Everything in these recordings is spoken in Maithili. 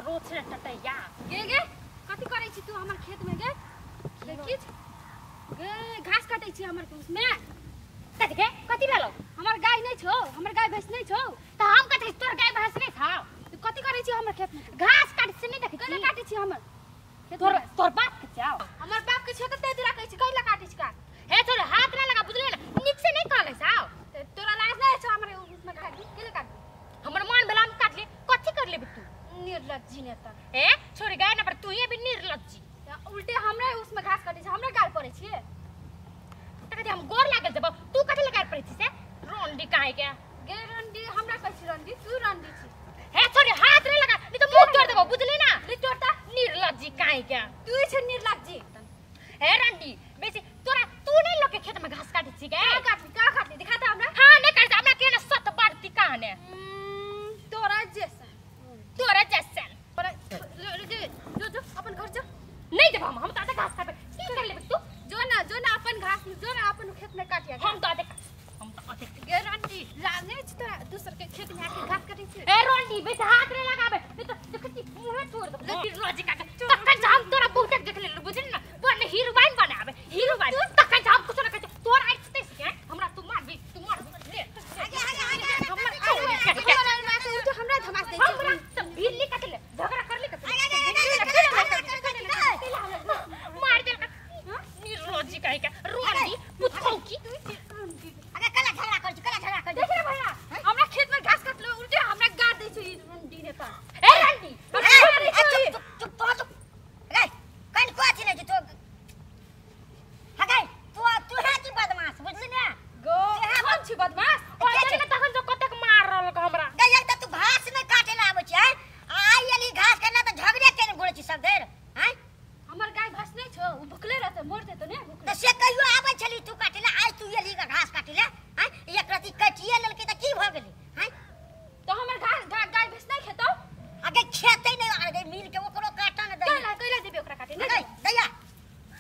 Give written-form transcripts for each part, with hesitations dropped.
रोछ रे टटैया गे गे कथि करै छी तू हमर खेत में गे देखी गे घास काटै छी हमर उसमे कथि के कथि भेलौ हमर गाय नै छौ हमर गाय भैंस नै छौ त हम कथि तोर गाय भैंस नै छौ तू कथि करै छी हमर खेत में घास काट से नै देखै कैला काटै छी हमर तोर तोर बाप के छौ हमर बाप के छौ त तै दुरा कहै छी कैला काटै छी का हे तोर हाथ ना लगा बुझले ना निक से नै कहले छौ तोरा लाज नै छौ हमर उसमे काट कैला काट हमर मन भेला हम काट ले कथि कर लेबी तू निर्लज्जी नेता ए छोड़ गाय ना पर तू ही भी निर्लज्जी उल्टे हमरे उसमें घास काटै छी हमरे गाल पड़ै छी त कथि हम गोर लागल जब तू कथि लगाल पड़ै छी से रोंडी काहे के गे रंडी हमरा कहै छी रंडी तू रंडी छी हे छोड़ी हाथ नहीं लगा नहीं तो मुंह तोड़ देबो बुझली ना नहीं तोड़ता निर्लज्जी काहे के तू छै निर्लज्जी हे रंडी बेसी तोरा तू नहीं लोग के खेत में घास काटै छी के का काटली का काटली दिखा त हमरा हां नहीं काटै हमरा के ना सत बारती कहाने तोरा जैसा तोरा जैसा तोरा जो जो अपन घर जो नहीं देब हम त घास काटबे की कर लेबे तू जो ना अपन घास जो ना अपन खेत में काटिया हम त देख हम त देख गे रंडी लाज नै छै तोरा दूसर के खेत में आके घास काटै छी ए रंडी बेस हाथ नहीं लगाबे नहीं तो देखती मुंह तोड़ देब निर्लज्जी काटे तखन हम तोरा बहुत देख लेल बुझली ना बन हीरोइन बनाबे हीरोइन तखन हम कुछ ना कहै तोर आइ छै के हमरा तू मारबी तू मारबी ले आगे आगे आगे हमरा तू हमरा धमास दे हमरा सब बिल्ली काटले झगड़ा कर ले मार दे निर्लज्जी काहे के रोंडी पुतौ की अरे कला झगड़ा कर छी कला झगड़ा कर देख रे भैया हमरा खेत में घास काटलो उल्टे हमरा गाड़ दै छै ई रंडी नेता ए रंडी चुप चुप तो चुप रे कन को छी नै तू हगाई तू तू है की बदमाश बुझली ना गो हम छी बदमाश और ने तखन जो कतेक मार रहल हमरा गई एक त तू घास नै काटे ला आबै छी हैं आई अली घास करना त झगड़े केने घुरै छी सब देर हैं हमर गाय भैंस नै छौ उ भुखले रहतै मर जेतै ने भुखले त से कहियो आबै छली तू काटेला आज तू एली घास काटेला हैं एक रति काटिए लेलकै त की भ गेलै हैं त हमर घास गाय भैंस नै खेतौ आगे खेतै नै आगे मिल के ओकरो काटा न दे कैला कैला जेबे ओकरा काटे नै दैया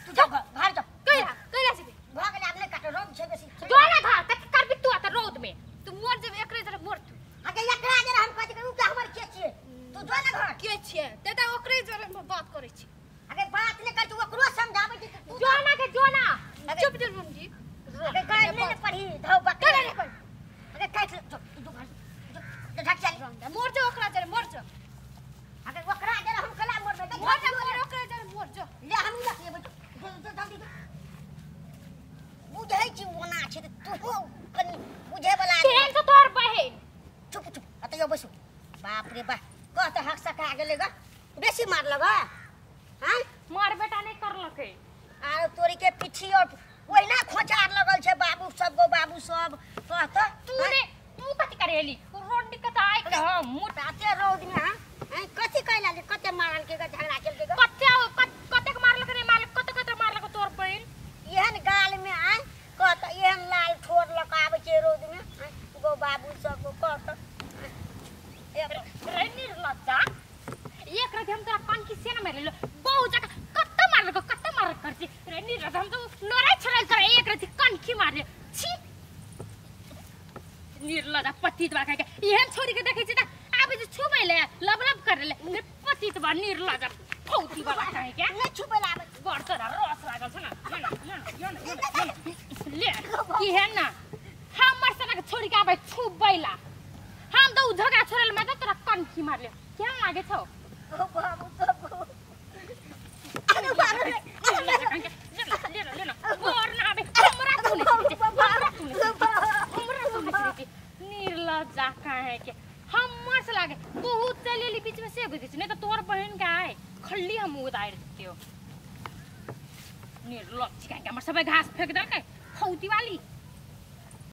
तू जाओ घर जाओ कैला कैला जेबे भ गेलै आब नै काटो रौद छै बेसी जो ना घर कथि करबी तू त रौद में तू मर जेबे एकरे जरे मर तू आगे एकरा जरे हम कहै छी उ के हमर के छियै तू जो ना घर के छियै ते त ओकरे जरे बात करै छी अगे बात नै कर तू ओकरो समझाबै छी तू जो ना के जो ना चुप जो रंडी अगे गाय नै पढ़ी धौ बकरा कैला नै पढ़ी अगे काट जो तू घर जो झट चल मर जो ओकरा जरे मर जो अगे ओकरा जरे हम कला मरबै मर जो मर ओकरा जरे मर जो ले हम लख लेबै जो जो जल्दी बुझै छी ओना छै त तू कनी बुझै वाला केहन छ तोर बहिन चुप चुप अतयो बैसू बाप रे बाप कह त हक सका गेलै ग बेसी मारलक ह हां मार बेटा नै करलकै आर तोरी के पिठी और ओहिना खोचार लगल छै बाबू सब गो बाबू सब कह त तू ने तू कथि करेली रोंडी कत आइ के हम मोटाते रौद में हां हैं कथि कहला ले कते मारल के झगड़ा केलकै ग कते कतेक मारलक रे मारलक कते कते मारलक तोर बहिन एहन गाल में आय कह त एहन लाल ठोर लक आबै छै रौद में गो बाबू सब गो कह त रे निर्लज्जा एक रात हम तोरा पान की सेना मारले बहुत जगह कत्ते मारलक कत्ते मारल कर छी रे निर्लज्जा हम तो लड़ाई छड़ाई कर एक रात कनखी मारले छी निर्लज्जा पतित बा के एहन छोरी के देखै छी त आबे जे छुबै ले लब लब करे ले रे पतित बा निर्लज्जा फौती वाला काहे के नै छुबै ला आबै बड़ तोरा रस लागल छ ना ना ना ना ले की है ना हमर सनक छोरी के आबे छुबै ला हम त उ झगड़ा छोड़ल में त तोरा कनखी मारले केहन लागे छौ ओ बाबू सब अरे बाप रे ले ले ले और ना आबे हमरा तू नै हमरा तू नै हमरा तू नै निर्लज्जा काहे के हमर से लागे बहुत चल एली बीच में से बुझै छी नै त तोर बहिन के आए खल्ली हम उतार दियो निर्लज्ज काहे के हमर सबै घास फेक देलकै फौती वाली।